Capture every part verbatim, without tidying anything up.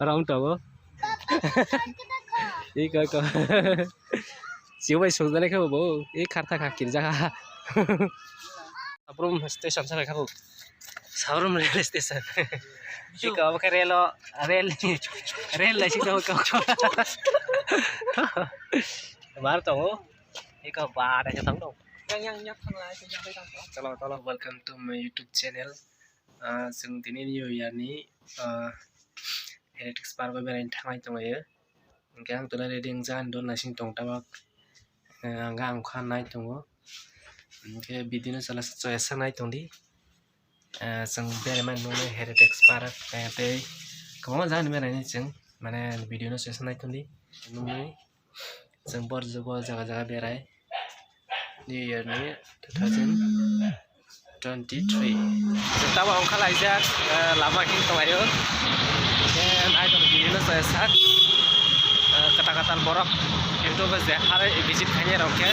Rong tongo. Iko, iko. Siyo bai sojak nai khe bo. I kharta kha kirjak ha. Sabrum station sa kha bo. Sabrum rail station. Iko abo khe rail o, rail, rail lai sing tongo. Mar tongo. Iko ba dai thang tongo. Chalo, chalo. Welcome to my YouTube channel. Ah, chwng tini New Year ni, ah, Heretics Park o berai thangwi tonglaio. Hwnkhe ang tole ready wngjago, ang dol naising tong tabok. Ah, ang kha nai tongo. Hwnkhe video no chwla chaya sa nai tongdi. Ah, chwng berai mani nuknai Heretics Park, ah, tei kwbangma jaga ni berai nai chwng, mane video no chaya sa nai tongdi. Nuknai. Chwng bor jugo jaga jaga berai. New Year ni two thousand twenty-three. Chwng tabok wngkha laijak, eh, lama hing tonglaio. Hwnkhe naithok video no chaya sak. Eh, kwtal kwtal borok YouTube o je harwi visit khainai rok khe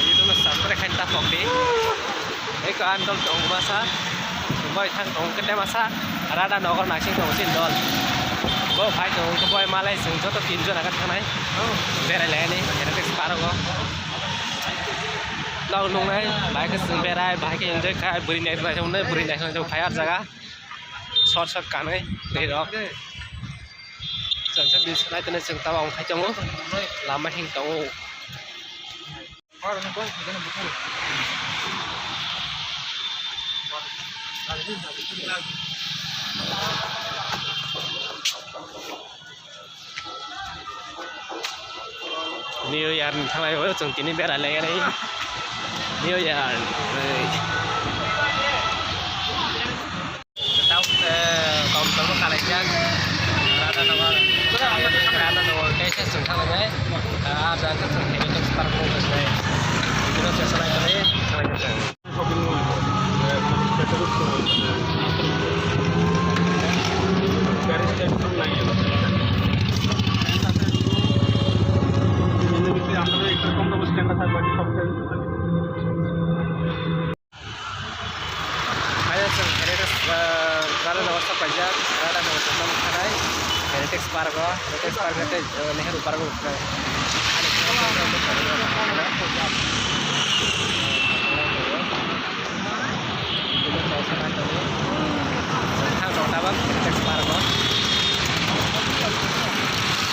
YouTube no subscribe khaina ta pokdi. Eko ang dol tongo masa, boi thang tongo kete masa, Radha Nagar naising tongo chini dol. Bo phai tongo khe boi malai chwng joto tin jon aga thangnai. Berai lai ani Heretics Park o. Nok nungnai, bahai khe chwng berai, bahai khe enjoy khai, bwrwi naithok naithok wngnai, bwrwi naithok naithok phai ah jaga. Short short kanwi twi rok. Chwng sa bis nai tene chwng tabok wng phai tongo. Lama hing tongo. New Year ni thanglai o chwng tini berai lai ani New Year. Tei tau, eh, kaum tangma kalaijak. Rada nawa, rada nawa, tei se chwng thanglainai. Ah, jaga chwng Heretics Park mung tei. Bino se salai tongwi, salai tongwi. Kaya chwng Heretics, ah, Radha Nagar sokphaijak, Radha Nagar sokphaima khanai Heretics Park o, Heretics Park tei, ah, Nehru Park o.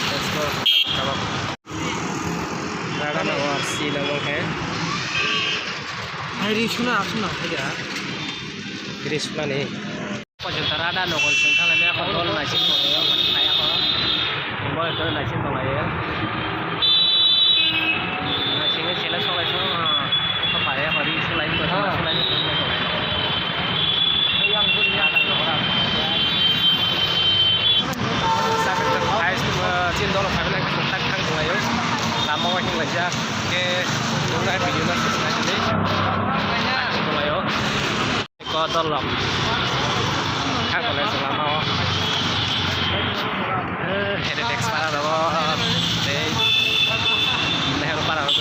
Let's go. Radha Nagar si nang khe. Hai ri suna asuna hai ya. Ri suna ni. Pojong ta Radha Nagar sing khala ne ko dol nai sing ko ne hai ko. Bo dol nai sing ko lai ya. Nai sing ne sela so lai so. Ko pa ya ko ri sing lai ko sing lai ko. Yang pun ya. Sabit tak hai, eh, chin dolo khabi lai ko tak thang ko lai yo. Lama wa hing lai ja. Ke, nung nai video na sis nai ni. Ko dol lok. Thang ko lai sa lama wa. Eh, Heretics para ro. Dei. Nehru para ro.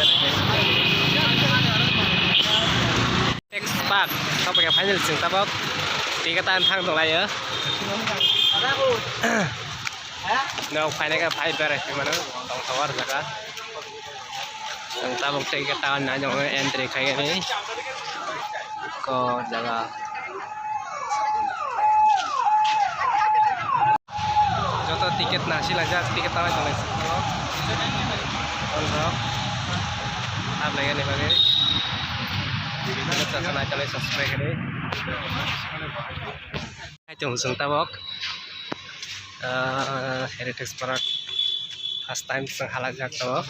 Heretics Park, tamo khe final chwng tabok ticket ta thang tong lai o. Nok phainai khe phai berai phai mano, tong tong o jaga. Chwng tabok ticket ta nai jong entry khai ni ko jaga. Joto ticket nasi laijak, ticket tanai tongnai sukno. Onrok. Ar laigani bagwi. Chakha nai tongnai subscribe khe di. Hai tong chwng tabok. Ah, Heretics Park. First time chwng halaijak tabok.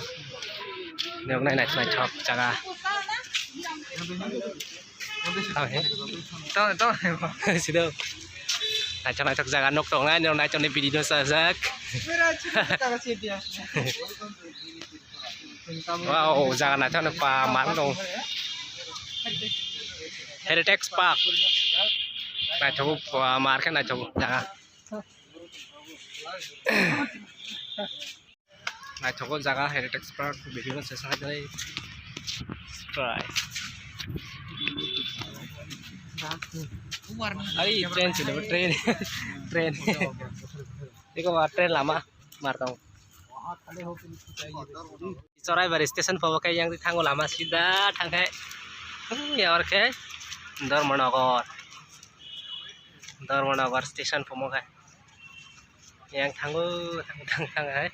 Noknai naithok naithok jaga. Tamo he? Tamo, tamo he. Sido. Naithok naithok jaga nok tongnai, naitok ni video sajak. Wow, jaga naithok ni pa mar dong. Heretics Park. Naithok pa mar khe naithok jaga. Naithogo jaga Heretics Park video no se sakha. Subscribe. Ai, train silo, train. Train. Tiko ba train lama mar tong. Choraibari station pobo khe yang thango lama sida thangkhe. Yar khe Dharmanagar. Dharmanagar station pomo khe. Yang thango thang thang thang hai.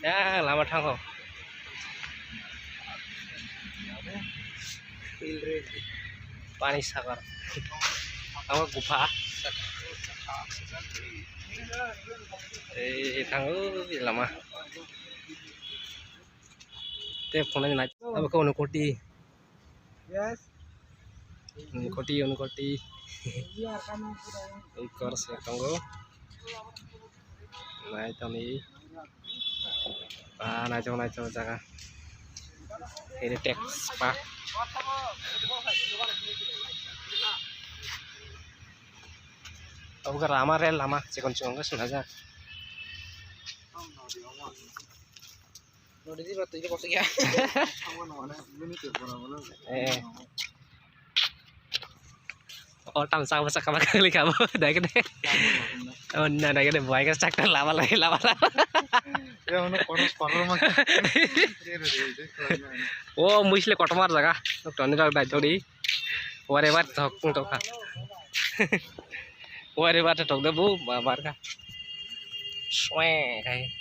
Yang lama thango. Pani sagar. Thango gupha. Eh, thango lama. Te phone nai. Abo ko no koti. Yes. Unukoti, unukoti. Ikor se tongo. Nai tongni. Ah, nai tong, nai tong jaga. Heritage Park. Obo lama, rel lama, chikon chikon khe swnajak. Eh. Oh, tam sak sak kama kali kamu, dah gede. Oh, nah, dah gede, buai kan sak lama lagi, lama lama. Oh, muisle kotor mar jaga. Toni rak dai toni. Wari bat thok tung tokha. Wari bat thok de bu, ba bar ka. Swe kai.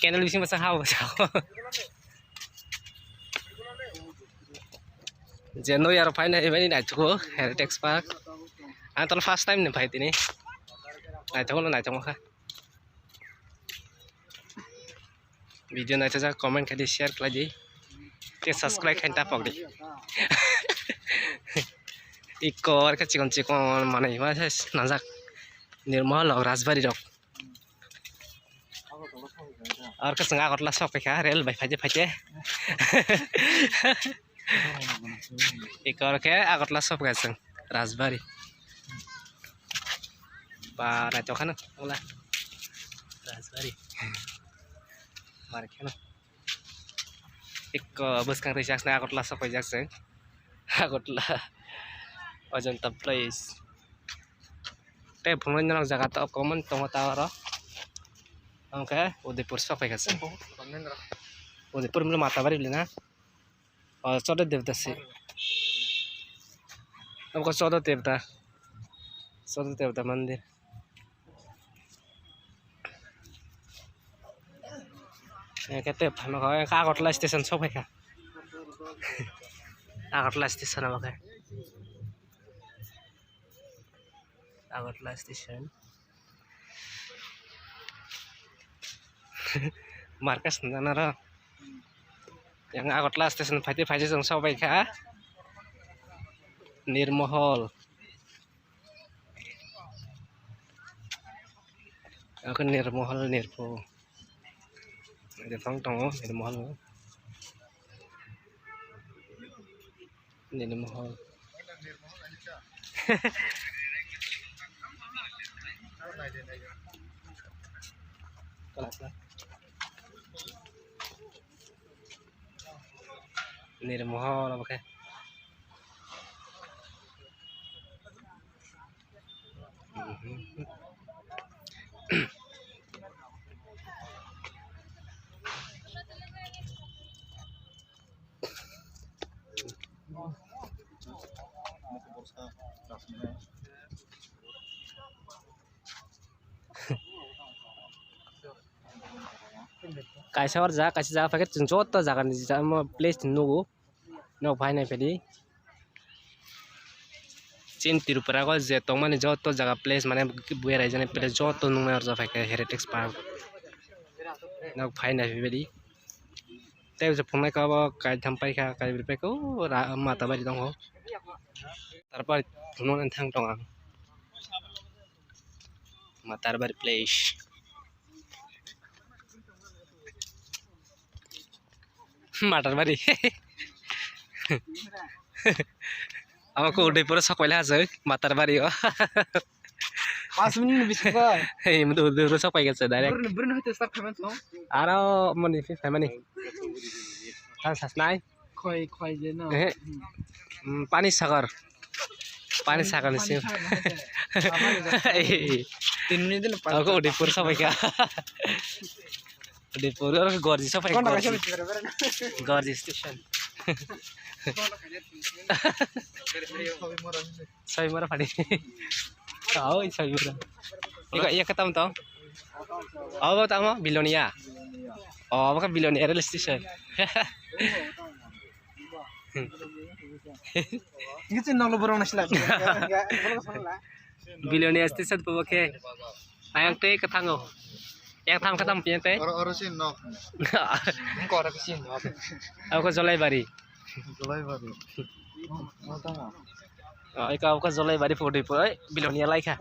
Channel bising masa hao, masa hao. Je no yar phai nai bani nai thuko Heritage Park. Ang ton first time ni phai tini. Nai thuko nai thuko kha. Video naithajak, comment khaidi, share khlaidi, tei subscribe khaini ta pokdi. Ikko arokhe chikon chikon manwi ma se swnajak Nirmohol rok, Rajbari rok. Arokhe chwng Agartala sok phaikha, rel bai phaide phaide. Ikor khe Agartala sopkha chwng Rajbari. Ba naithok kheno wngla Rajbari. Bar kheno. Ikko bwskang twi chak Agartala sophaijak chwng. Agartala Ajanta Place. Tei phunuknai norok jaga tok common tongo ta oro. Hwnkhe Udaipur sophaikha chwng. Udaipur hwnwi Matabari bwlwi na? O, Chodo Devta se. Abo Chodo Devta. Chodo Devta mandir. Engkhe tei phano kha, engkhe Agartala station sophaikha. Agartala station abo khe. Agartala station. Markas nana ro. Yang Agartala station phaite phaite chwng sophaikha. Nirmohol. Ako Nirmohol, Nirpo. Ada tong tongo, Nirmohol. Nini mohor. Kelas lah. Nini mohor apa kah? Kaisa hor ja, kaisa jaga phaikhe chwng joto jaga ni place nugo. Nok phai nai phedi. Chin Tripura o je tongmani joto jaga place mane beraijani place joto nuknai oro jaga phaikhe Heritage Park. Nok phai nai phedi. Tei je phunuknai khe obo kaitham paikha, kaibrwi paikha, o Matabari tongo. Tarpor phunuknani thang tongo ang. Matabari place. Matabari. Abo khe Udaipur o sok paila aswk, Matabari o. Pas minute ni bisingo. Hey, Udaipur o sok paikha se direct. Burni, burni hoite start khaimani song. Aro moni phi khaimani. Tang sasnai. Khoi, khoi je no. Ehe. Hmm. Hmm, Pani Sagar. Pani Sagar ni sim. Tin minute dile. Aku Udaipur sampai ka. Udaipur, aku Gorji sampai ka. Gorji station. Sawi mora pani. Kau sawi mora. Iko iya katam to. Abo tamo Bilonia. Oh, abo ka Bilonia rail station. Ini sih nol borong nasi lagi. Bilonia station po ke. Ayang te kathango. Yang tham katam pian te. Oro, oro sih nok. Engko oro sih nok. Abo ka Jolaibari. Jolaibari. Oh, tamo. Oh, iko abo ka Jolaibari pudi po. Bilonia laikha.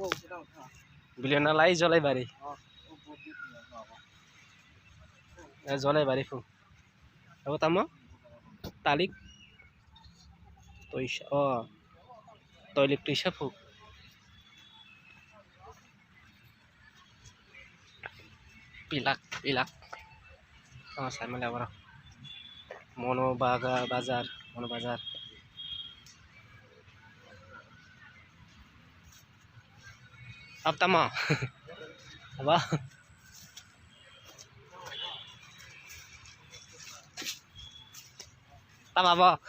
Bilonia lai Jolaibari. Eh, Jolaibari pu. Abo tamo? Talik. Toisa, oh. Toilik toisa pu. Pilak, pilak. Oh, sai male abo. Mono baga, bazar, Mono bazar. Abo tamo? Abo? Tamo abo?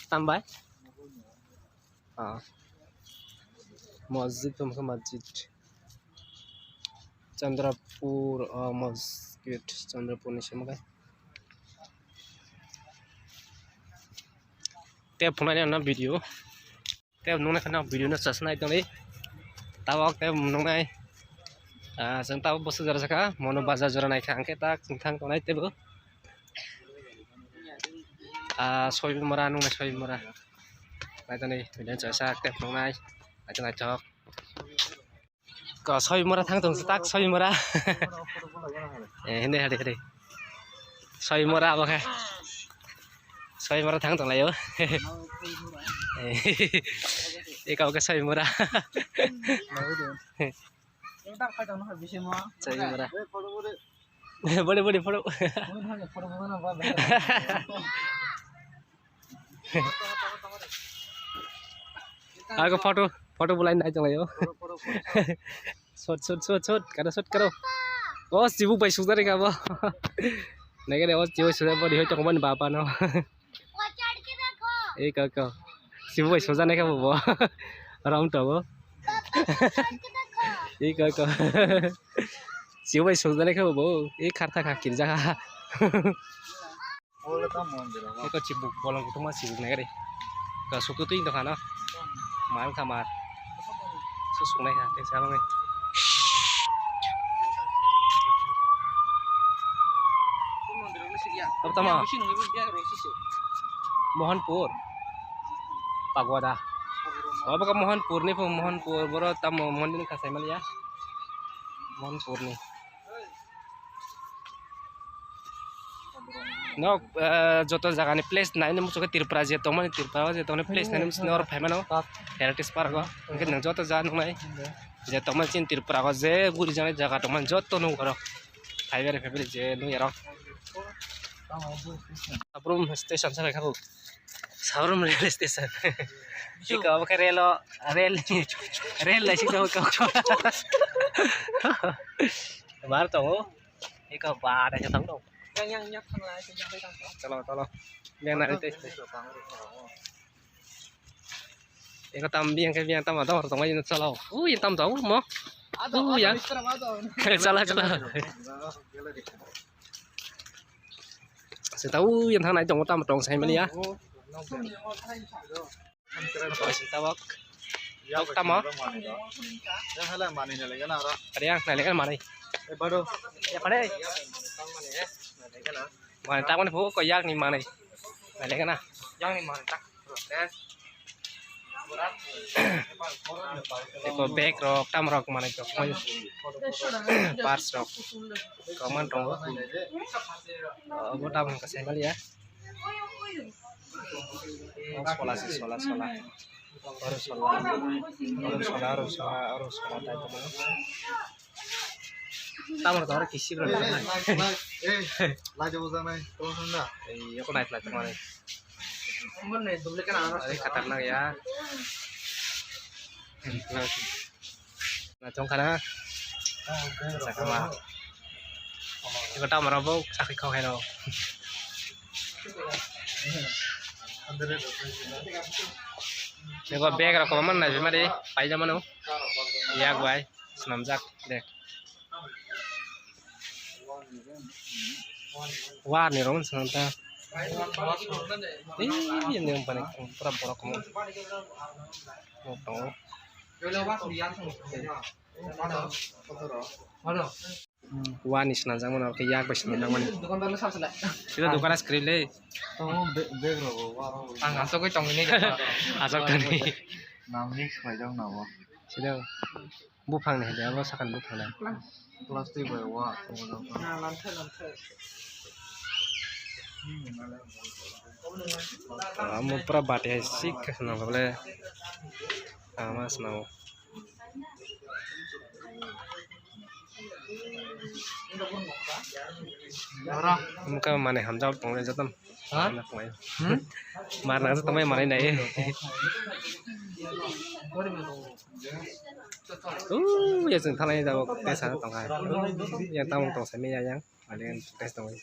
Tambai? Ah. Masjid, tamo khe masjid. Chandrapur, ah, masjid, Chandrapur ni simi khe. Tei phunuknai ano video. Tei nuknai kheno video no chasnai tongwi. Tabok tei nuknai, ah, chwng tabok bwswk jora sakha, Mono bazar jora naikha, hwnkhe tak chwng thang tongnai teibo. Ah, Soibimora nuknai, Soibimora. Naitoni video chasa tei nuknai. Naithok naithok. Ko Soibimora thang tong tak Soibimora. Eh, hindi, hindi, hindi. Soibimora abo khe. Soibimora thang tong laio. Eh, iko khe Soibimora. Soibimora. Bode, bode, photo. Ako photo, photo bulai nai tong laio. Shot, shot, shot, shot, karo, shot, karo. Oh, sibuk bai sujari ka bo. Nai kare, oh, sibuk sujari bo, di hoi tong mani baba no. Ei kok, kok. Sibuk bai soja nai kha bo bo. Round to bo. Ei kok, kok. Sibuk bai soja nai kha bo bo. Ei kharta kha kirja kha. Eko chibuk bolong kutuma chibuk nai kare. Ka sutu twi dokhano. Mar kha mar. Susuk nai kha tei sabang nai. Abo tamo? Mohanpur. Pagoda. Obo khe Mohanpur ni pho, Mohanpur boro tamo mondir kha sai maliya. Mohanpur ni. Nok, eh, joto jaga ni place naina muchungkhe Tripura je tongmani, Tripura o je tongmani place naina muchungkhe oro phaimano. Heritage Park o. Hwnkhe nwng joto jaga nuknai. Je tongmani chini Tripura o je gurijaknai jaga tongmani joto nukgo oro. Phaibai rw, phaibai rw je nukya rw. Sabrum station sa khabu. Sabrum rail station. Iko obo khe rail o, rail, rail lai sing tongo. Mar tongo. Iko ba dai thang tongo. Cholo, cholo. Yang nari tei. Eko tam biyang khe biyang tam adamor tongmani cholo. Ui tam tong mo. Ui ya. Cholo cholo. Sita ui yang thangnai tongo tam tong sai maliya. Sita bak. Tok tamo. Yang hala mani nalai gana ara. Are yang nalai gana mani. Eh bado. Ya pare. Mani tamani phu ko yak ni mani. Nalai gana. Yang ni mani tak. Eko bag rok, tam rok manwi rok, purse rok, kwbangma tongo. Obo tam wngkha sai maliya. Sola se, sola, sola. Oro sola, oro sola, oro sola, oro sola, tai tongo. Tamoni tongo kisi bwrwi. Eh, lai jabo janai, tong thang da. Ei, yoko nai flight tong nai. Umur ne dubli kana anas. Ari khatarnak ya. Na chong khana. Sakama. Iko ta mara bo sakhi khau khaino. Iko bag rok kwbangma nai mari paijama no. Yak bai swnamjak bag. War ni rong swnam ta. Ih, ini yang paling pura borok kamu. Mau tahu. Wani swnamjakmani, oke, yak bai swnamjakmani. Sida dukana screen le. Ang asok oi tongni. Asok tongni. Nam mix khlaijak na bo. Sida buphang ni hede abo sakani buphang na. Plastic bai wa. Amo pura bati hai sik khasna bole. Ama swnamo. Wngkha mane hamjak tongo joto no. Ha? Marna tongo. Hmm? Marna joto mai manai nai. Ooh, ya chwng thalai jabo tesa tongkha. Ya tamung tong sami ya yang. Mane tesa tongwi.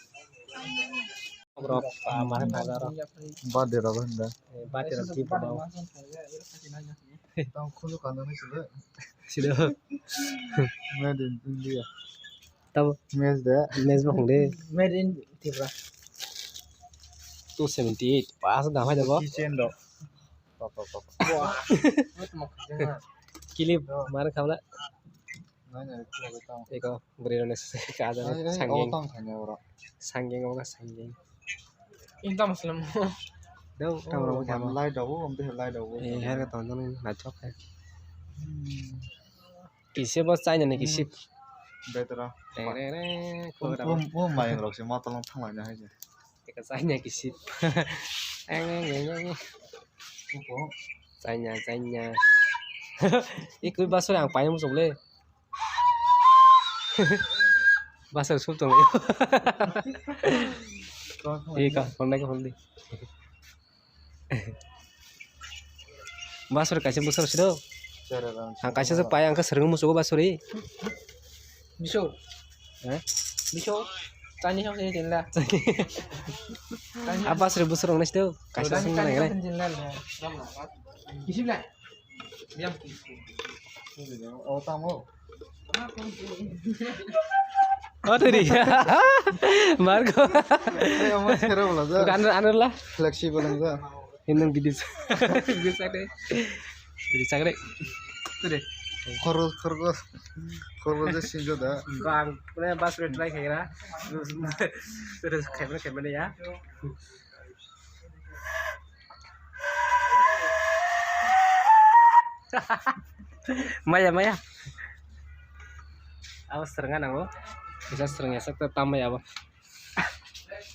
Borok pa mane pa jaro. Birthday rok hinda. Eh, birthday rok gift rok. Tamo khunju kanjani sile. Sida. Made in India. Tamo. Made de. Made bo hongde. Made in Tripura. Two seventy eight. Pas dam hai dabo. Keychain rok. Papa, papa. Wah. Kilip mar khamla. Nai, nai, khulogwi tamo. Eko bwrwi rok ni kaja ni sangeng. Sangeng obo sangeng. Inta muslim. Dau tamo rok kamo. Lai dogo, om de lai dogo. Eh, her ka tong jani naithok khe. Kisi bo China ni kisi. Betra. Re, re, re, um, um, um, mayang rok se matolong thanglaina hai je. Eka China kisi. Eng, eng, eng, eng. Upo. China, China. Ikui basuri ang paiyung muchung le. Basuri sup tong. Ika, phone nai phone di. Basuri kaisa busur sido. Ang kaisa se pai ang ka sereng musugo basuri. Biso. Eh? Biso. Tani hok sini tinla. Apa seri busur ong nasi tu? Kaisa sung nang re. Kisip la. Diam. Oh, tamo. Oh, tadi. Marco. Eh, amo sero bola ja. Anu, anu lah. Flexible ang ja. Indung video. Video sak de. Video sak de. Tu de. Khorgo, khorgo. Khorgo je sinjo da. Bang, pura bas re try khaira. Terus khaimane khaimane ya. Maya, maya. Abo srwnga nango. Kisa srwngya sak ta tambai abo.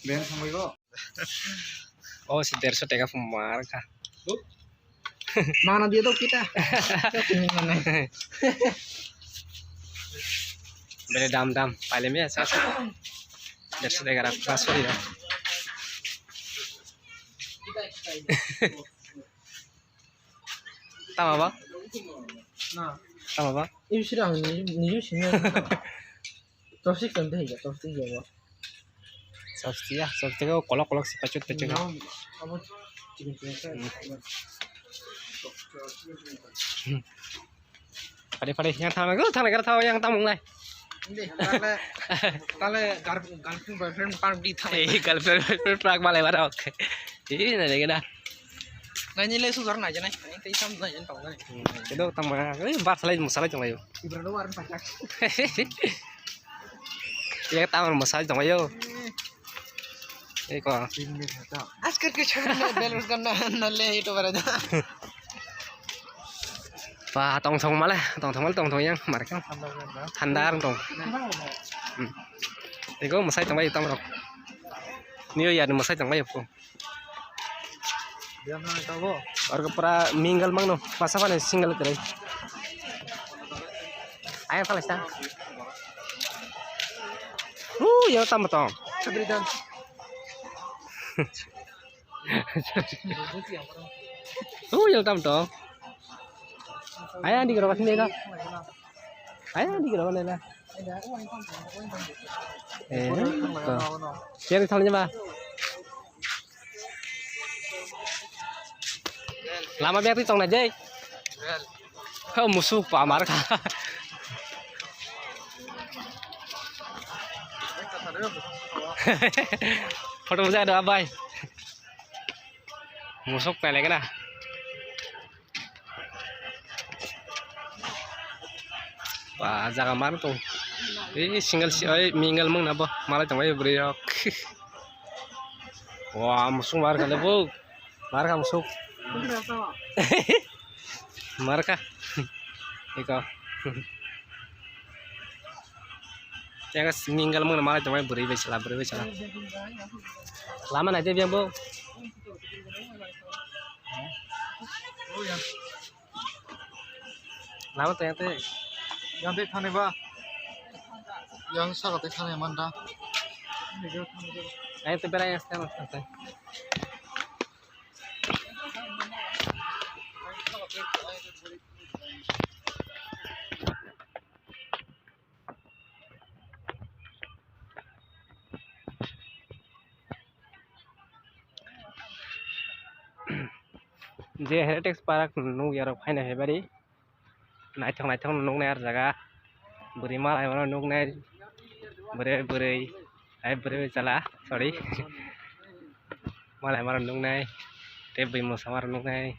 Ben sambai go. Oh, si derso teka phung mar kha. Mana dia dok kita. Bele dam dam, paile me sa sa. Derso teka rak pas pori ya. Tama ba? Na. Tama ba? Ibu sih dah ni ni sih ni. Chopstick kan deh ya, chopstick ya, Bro. Chopstick ya, chopstick ko kolok kolok si pachut pachut. No, amo chicken chicken sa. Hmm. Pare pare yang tama ko thang kar thaw yang tamung lai. Hindi, tale tale girlfriend boyfriend park di thang. Eh, girlfriend boyfriend park malai bara ok. Ini na dega da. Nai ni le su zor nai janai. Nai tei sam nai jan tong nai. Kedo tama, eh, bar salai mo salai tong lai. Ibra do war pa tak. Ya tama mo salai tong lai yo. Eh ko. Askar ke chhod na balance karna na le ito bara da. Pa tong thong male, tong thong male tong thong yang mar kang. Thanda ar tong. Hmm. Ego masai tong bai tong rok. New Year ni masai tong bai ko. Ar ko pura mingle mang no, masa pa ni single kre. Ayang pala sa. Uh, yang tamo tong. Uh, yang tamo tong. Ayah, di gerok sini, no? Ayah, di gerok mana, no? Eh, to. Yang di sana, ba? Lama biar di tong na, Jai. Kau musuh pa mar kha. Photo bujai do abai. Musuk pele kena. Ba jaga mar tong. Ei single si oi mingle mung na bo. Malai tong oi bwrwi rok. Wa musuk mar kha le bo. Mar kha musuk. Mar kha. Iko. Yang single mung na malai tong oi bwrwi bai sala bwrwi bai sala. Lama nai de biang bo. Lama tong yang te. Yang te thani ba. Yang saka te thani man da. Yang te berai yang te. Je Heritage Park nukya rok phaina haibari. Naithok naithok no nuknai ar jaga. Bwrwi malai mano nuknai. Bwrwi bwrwi. Ai bwrwi chala. Sorry. Malai mano nuknai. Tei bwrwi mosa mano nuknai.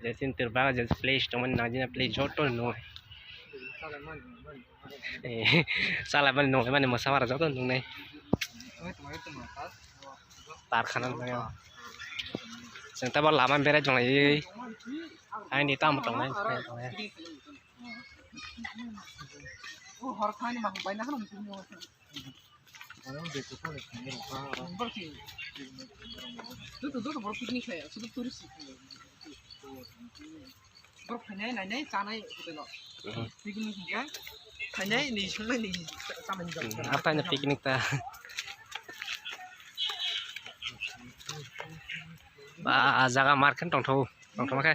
Je chini twrwk bago je place tongmani nang jina place joto no nuknai. Eh, chala mani nuknai mani mosa mano joto nuknai. Park khana nuknai. Chwng tei bo lama berai tonglai. Aini tamo tongnai, tongnai. Joto, joto borok picnic khlai, sudu tourist khlai. Borok phainai, nainai, chanai hotel o. Picnic hinkhe phainai, ni songnai, ni chanai ni. Apa ni picnic ta? Ba, jaga market tongthok, tongthok khe.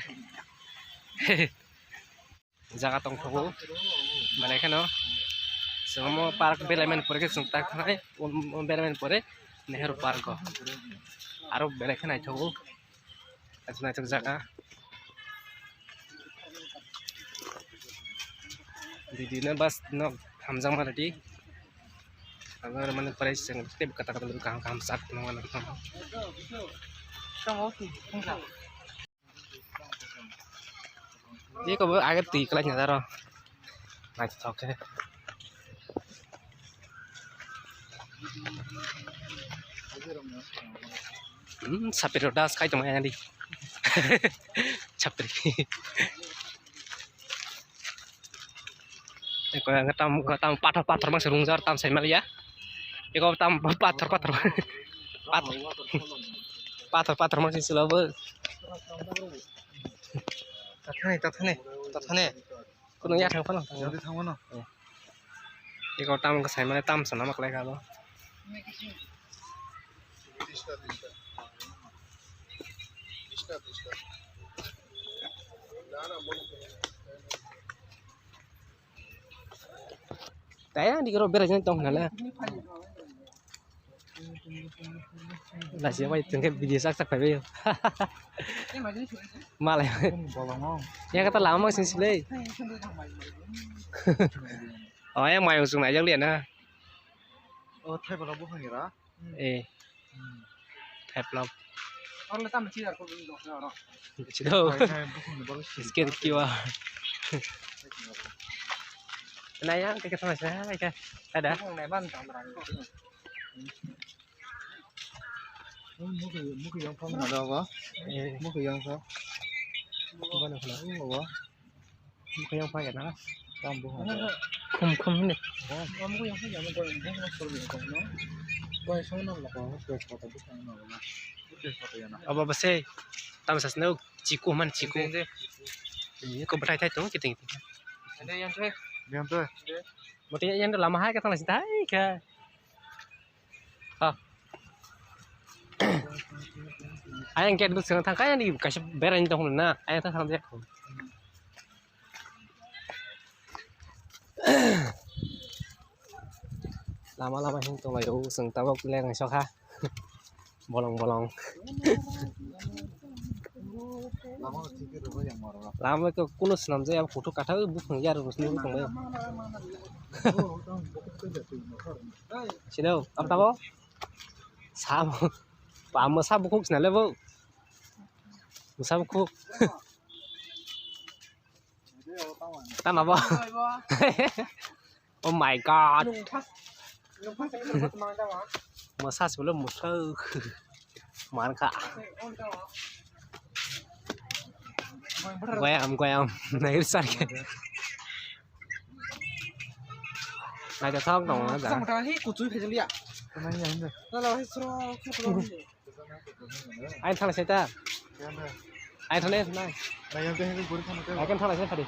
Jaga tongthogo, belai kheno chwng omo park belai mani pore khe chwng tak thanai, um, um, belai mani pore Nehru Park o aro belai khe naithogo, naithok naithok jaga. Video no bas no hamjakma ready, hamjakma mani pore chwng tei kata kata kaham kaham sak nangma nangma. Eko bo age twi kwlai kha aro. Naithotok khe. Hmm, sapri rok das khai tongmani. Sapri. Eko ang tam, tam pathor, pathor mangsa rungjar tam sai maliya. Eko tam pathor, pathor. Pathor. Pathor, pathor mangsa sila bo. Tathani, tathani, tathani. Kuno ya thang phano. Jodi thang phano. Eko tam ko sai mane tam sana mak lai ka bo. Taya di koro berai jani tong nala. Lasia bai tengke video sak sak phaibai. Malai. Bolongo. Ya kata lama sing silai. Oh ya mayung sung najak liya na. Oh thai bola bukhang ira. Eh. Thai vlog. Oro le tam chi ar ko dok na oro. Chido. Scan Q R. Na ya ke kata masa ke. Ada. Bukhang ne ban tam rang. Mukhu, mukhu yang phang na daw ba? Eh. Mukhu yang sa. Bana khna. Oh, ba. Mukhu yang phang na. Tam bukhang. Khum khum ni. Mukhu yang phang na. Bukhang sol ni ko no. Bukhang sol na la. Bukhang sol ta bukhang na la. Bukhang sol ta ya na. Aba base. Tam sas na chiku man chiku. Inde, inde. Ini ko batai thai to kiting. Inde yang tu. Yang tu. Inde. Mati yang lama hai kata nasi tai ke. Ha. Ayang ke dulu sengatang kaya ni kasih berain tong na. Ayang tak sama dia. Lama lama hing tong lai o seng tabok le nang sok ha. Bolong bolong. Lama ko kuno swnam jaya kuthuk kathak buphang yar rwsni buphang bai. Sino abtabo. Sa pa mwsa bukhuk sina le bo. Mwsa bukhuk. Tama bo. Oh my god. Mwsa solo mwsa. Mankha. Goyam goyam. Nair sarke. Naithothok tongo da. Samtang hi kuchuk phejoliya. Nalo hi sro sro. Ain thang sai ta. Ain thang nai. Ain thang sai phadi.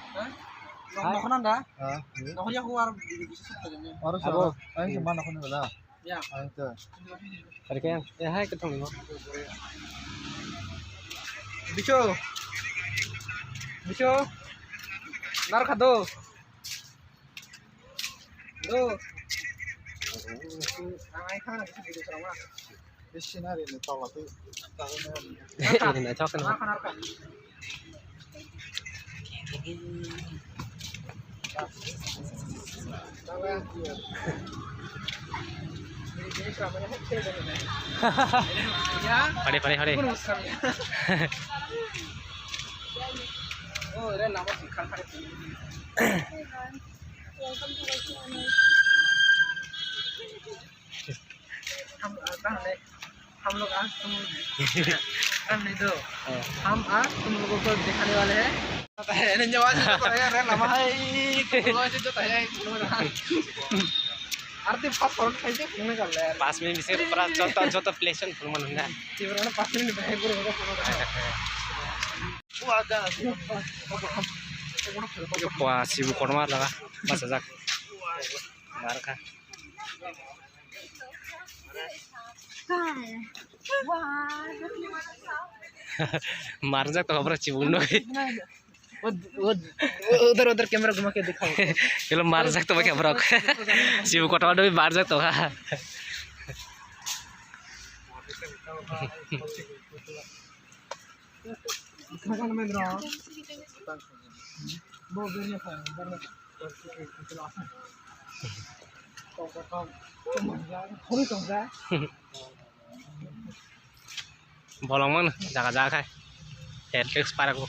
Hai. Nokhon da. Nokhon ya huar. Aro abo. Ain se mana khon da. Ya. Ain ta. Tadi kaya. Ya hai ketong ni. Bicho. Bicho. Nar khado. Do. Ang ai khana bisa video sama. Ini naithok kheno. Hore, hore, hore. हम, आ, कहाँ है? हम लोग आज तुम, हम नहीं तो, हाँ। हम आज तुम लोगों को दिखाने वाले हैं। पता है, नहीं, जवाब से तो है, अरे, लम्हा है, तुम लोग ऐसे जो है, तुम लोग ना। अरे, तुम पाँच मिनट कैसे घूमने कर ले यार? पाँच मिनट से पूरा जोता, जोता प्लेस है, घूमने ना। ये बड़ा पाँच मिनट में पूरा होगा, पूरा होगा। Pua sibu kotorma laga bachajak. Markha. Marjak to bwrwi sibu no. Udhar udhar camera ghuma ke dikhao. Ilo marjak to bwrwi. Sibu kotorma marjak to ha. Bolong mano jaga jaga khai. Heltex park o.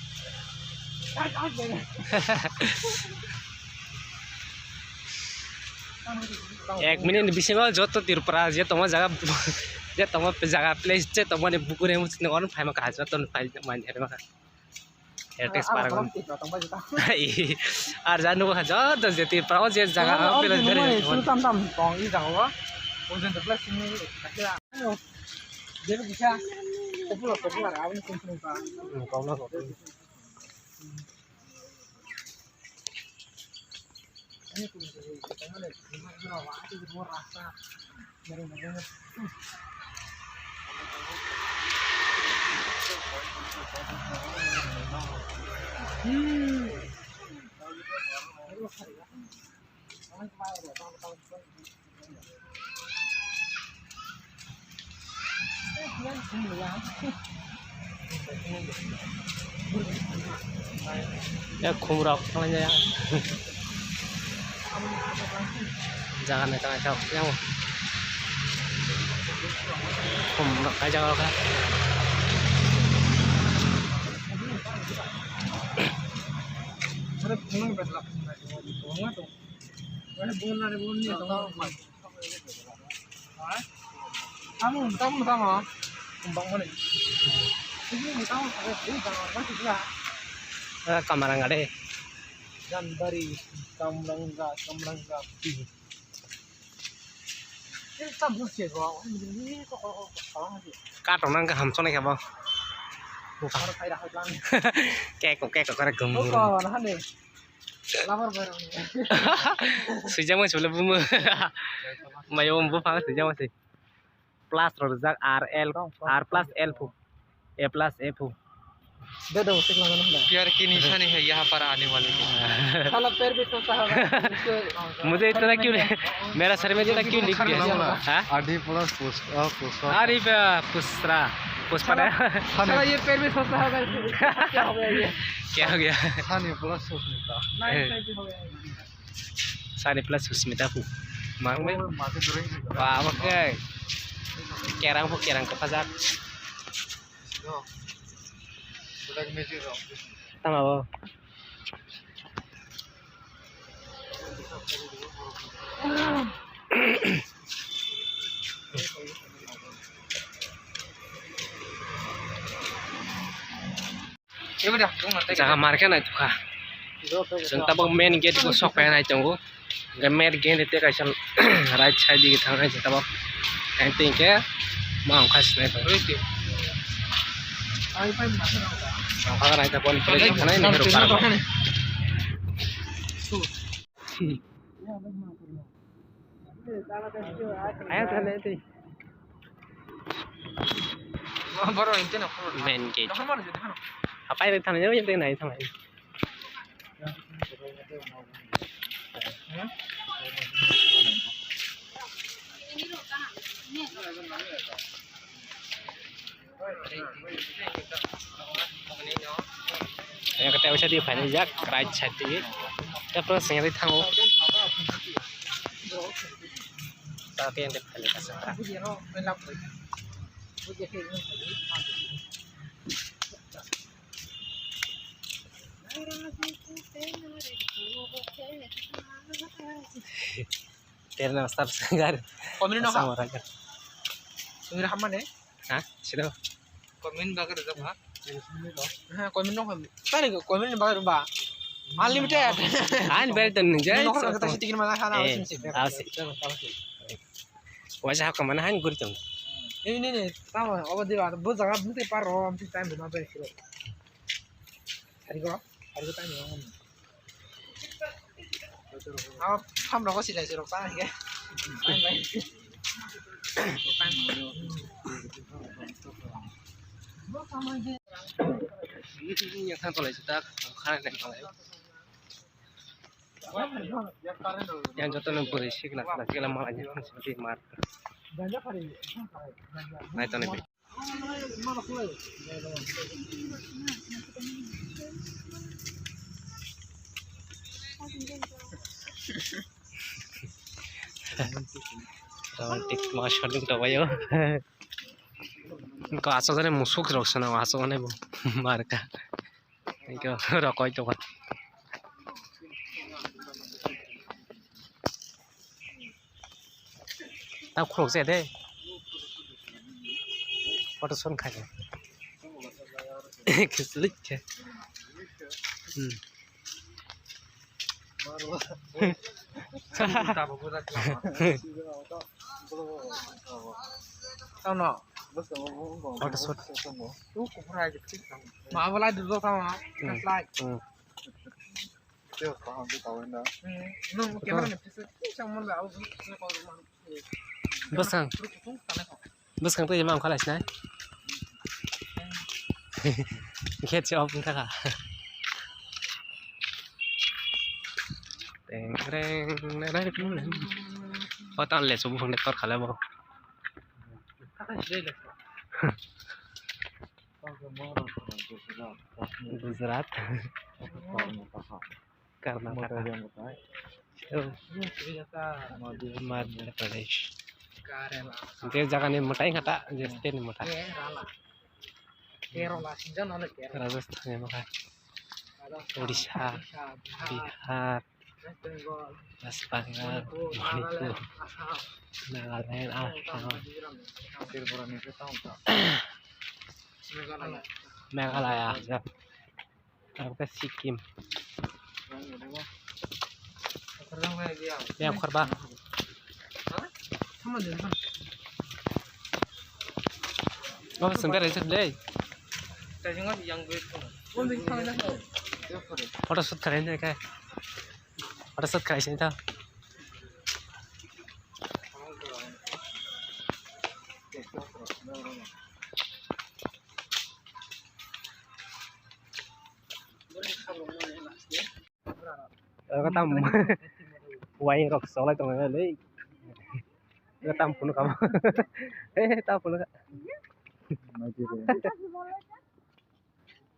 Ek minute ni bisingo joto Tripura je tongma jaga, je tongma jaga place je tongmani bukuni muchungni ono phaima kaham joto phai mani herma kha. Heltex park o. Ar jani bo kha joto je Tripura o je jaga o pele dere. Tam tam tong i jaga o. O je place ni. Jadi bisa popular popular aboni sini sini pa. Popular popular. Ya, khumrok thanglaijak. Jaga naithok naithok yang. Khumrok kaijak o kha. Tamo, tamo, tamo. Kumbang mana? Ini tamo, tamo, tamo, tamo, tamo. Eh, Kamarang ada. Jambari, Kamranga, Kamranga. Ini tamo sih, gua. Ini kok, kok, kok, kok, kok. Kato nang kaham chonai kha bo. Aro khaira hai lang. Keko, keko, kare gum gum. Kok, nah, ne. Swijak mani sibole bumo. Mayo buphang swijak mani. Plus rok rijak R L, R plus L phu. A plus A phu. दे दो, उसे खिलाना है। प्यार की निशानी है यहाँ पर आने वाले के। साला पैर भी सोता होगा। मुझे इतना क्यों, मेरा सर में इतना क्यों लिख दिया? हाँ? आदि प्लस पुष्पा, पुष्पा। अरे बा, पुष्पा, पुष्पा ना? साला ये पैर भी सोता होगा। क्या हो गया ये? क्या हो गया? सानी प्लस सुष्मिता। Nice, nice हो गया। Sani plus Susmita phu. Mang mai. Ba, ba ke. Kerang phu, kerang ke pajak. Tama bo. Jaga market nai tukha. Chwng tabuk main gate o sok phai nai tongo. Hwnkhe main gate tei kaisa right side digi thang nai tabuk. Ang twi hwnkhe ma wngkha sinai tongo. Ang kha nai tabuk place wngkha nai Nehru Park. Ayo, thale, tei. Main gate. Hapai re thang, jauh jauh nai thang. Yang kata bisa di, banyak jak, right side di. Kita terus nyari tahu. Tapi yang depan kita sekarang. Terna star segar. Komini no ha. Samara kan. Sumir hamane. Ha? Sino? Komin bagari jam ha? Ha, komin no komin. Tari komin bagari ba. Unlimited. An ber tan nung jai. No, no, kasi tigil mana khana. Eh, asin si. Asin. Waisa hakka mana han guri tong. Ini, ini, ini. Tama, obo diba, bo jaga bute paro, am time na ber kilo. Hari ko, hari ko time. Abo tham rok silai se rok ta hingke. Yang tang tolai se tak, khana tang tolai. Yang joto no bwrwi sikla sikla sikla malai ni mar. Nai toni. Romantic ma shooting to bayo. Ko asok jani musuk rok sana asok jani bo marka. Ko rokoi to. Tao khulok se de. Photo son khai. Kislik khe. Hmm. Tao no. Photo shoot. Ma bo lai du tamo. Hmm. Lai. Hmm. Nung camera ni pisa, pisa mon ba, au, pisa ko ma. Bwskang. Bwskang tei ma wngkha lai sinai. Khe se off wngkha kha. Teng reng, nai, nai, nai. O tan le subu phone tor khala bo. Gujarat. Karnataka. Oh. Madhya Pradesh. Je jaga ni mwtai kha ta, je state ni mwtai. Rajasthan ni mwtai. Odisha, Bihar, West Bengal, Manipur, Nagaland, Assam, Meghalaya. Ang khe Sikkim. Yang khorba. Obo sengkar hai sir dei. Photo shoot khalai nai khe. Parasat khai sini ta. Oro tam wai rok solai tong le. Oro tam phunu kama. Eh, tam phunu ka.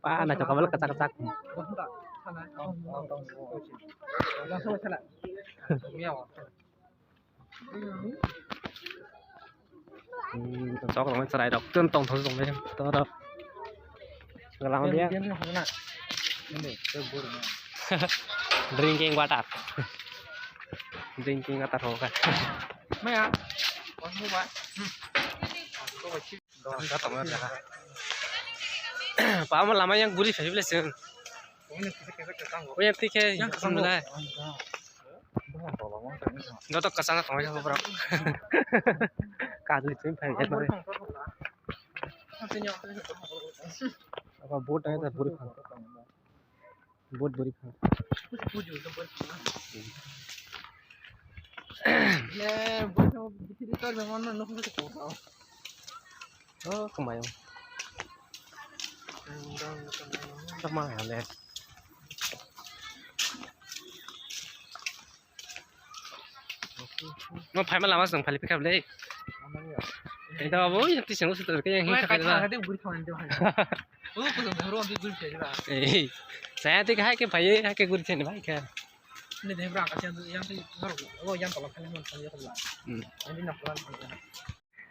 Pa na chokabal kachak kachak. Hmm, sok rok chwrai rok tun tong thok tong nai to rok. Galang dia. Drinking water. Drinking water ho ka. Maya. Pama lama yang guri phai bole seng. Yang tike yang kesam lai. Joto kasana tongwi thangkha borok. Kajli twi phai ya mare. Abo boat ang ta buri phang. Boat buri phang. Oh, kemayo. Sama ya le. No phaima lama song phali pikha le. Ento abo yang tisang usu terke yang hingkha. Eh, saya tik hai ke bhai hai ke guri thene bhai kha.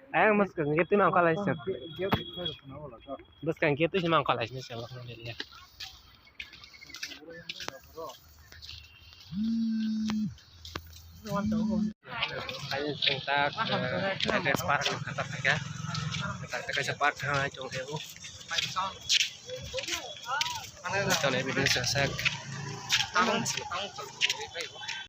Ayang mas kang gate ma kala sir. Bas kang gate ma kala sir. Ayang sing tak, eh, park ni kata tak ya. Tak tak kaisa park ha jong hebu. Tole video sasak.